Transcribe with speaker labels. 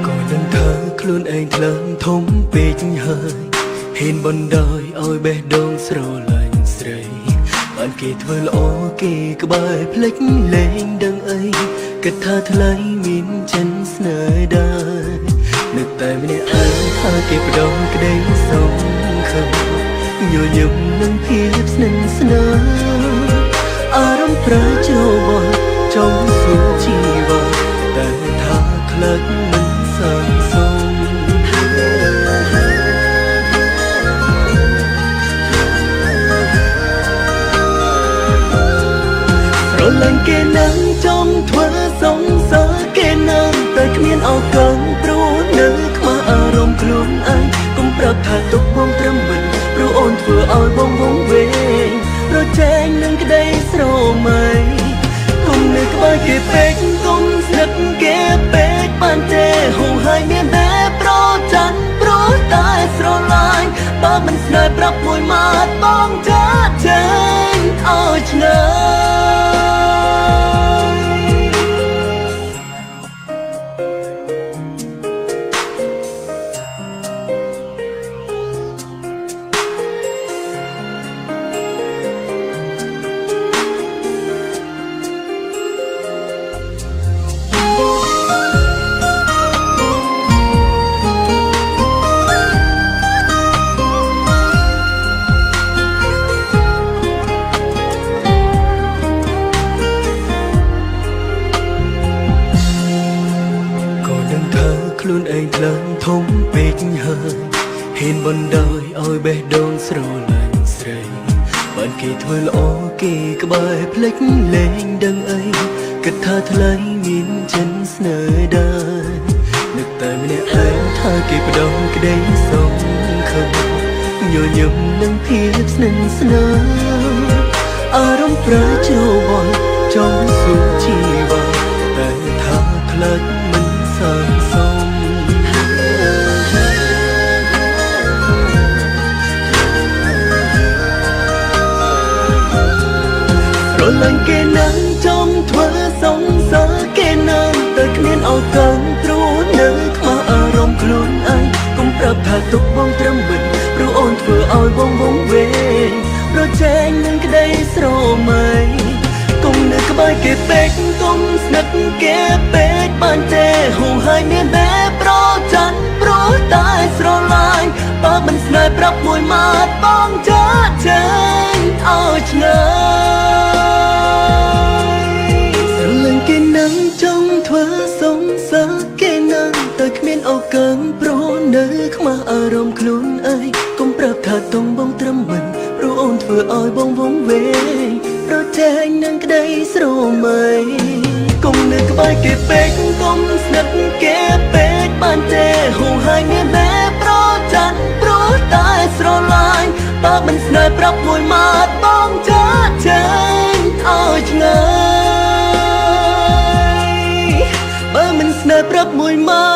Speaker 1: ក៏ដឹងថាខ្លួនឯងថ្លើមធំពេកហើយហ៊ានបណ្ដោយឲ្យបេះដូងស្រឡាញ់ស្រីបានគេធ្វើល្អគេក្បែរភ្លេចលែងដឹងអីគិតថាថ្លៃមានចិនស្នេហ៍ដែរនឹកតែម្នាក់ឯងថាគេផ្ដងក្តីសង្ឃឹមញញឹមនឹងភាពស្និទ្ធស្នាលអារម្មណ៍ប្រជ្របល់ចង់សួរជីវ៉ាតែថាខ្លាចមិនសាងសម ស្រឡាញ់គេនឹងចង់ធ្វើសង្សារគេនឹងតែគ្មានឱកាសព្រោះនៅខ្វះអារម្មណ៍ខ្លួនឯងកុំប្រាប់ថាទុកបងត្រឹមមិនព្រោះអូនធ្វើឲ្យបងវងវែងប្រជែងនឹងក្តីស្រមៃកុំនៅក្បែរគេពេកកុំស្និទ្ធគេពេកបានទេហូរហើយមានតែប្រច័នព្រោះតែស្រឡាញ់បើមិនស្នេហ៍ប្រាប់មួយម៉ាត់បងចាត់ចេញឲ្យឆ្ងាយ ក៏ដឹងថាខ្លួនឯងថ្លើមធំពេកហើយហ៊ានបណ្ដោយឲ្យបេះដូងស្រឡាញ់ស្រីបានគេធ្វើល្អគេក្បែរភ្លេចលែងដឹងអីគិតថាថ្លៃមានចិនស្នេហ៍ដែរនឹកតែម្នាក់ឯងថាគេផ្ដងក្តីសង្ឃឹមញញឹមនឹងភាពស្និទ្ធស្នាលអារម្មណ៍ប្រជ្របល់ចង់សួរជីវ៉ាតែថាខ្លាចមិនសាងសម ស្រឡាញ់គេនឹងចង់ធ្វើសង្សារគេនឹងតែគ្មានឱកាសព្រោះនៅខ្វះអារម្មណ៍ខ្លួនឯងកុំប្រាប់ថាទុកបងត្រឹមមិនព្រោះអូនធ្វើឲ្យបងវងវែងប្រជែងនឹងក្តីស្រមៃកុំនៅក្បែរគេពេកកុំស្និទ្ធគេពេកបានទេហូរហើយមានតែប្រច័នព្រោះតែស្រឡាញ់បើមិនស្នេហ៍ប្រាប់មួយម៉ាត់បងចាត់ចេញឲ្យឆ្ងាយ ស្រឡាញ់គេនឹងចង់ធ្វើសង្សារគេនឹងតែគ្មានឱកាសព្រោះនៅខ្មាស់អារម្មណ៍ខ្លួនឯងកុំប្រាប់ថាតុងបងត្រឹមមិនព្រោះអូនធ្វើឲ្យបងវងវែងប្រជែងនឹងក្តីស្រមៃកុំនៅក្បែរគេពេកកុំស្និទ្ធគេពេកបានទេហូរហើយមានតែប្រច័នព្រោះតែស្រឡាញ់បើមិនស្នេហ៍ប្រាប់មួយម៉ាត់បងចាត់ចេញឲ្យឆ្ងាយ បើមិនស្នេហ៍ប្រាប់មួយម៉ា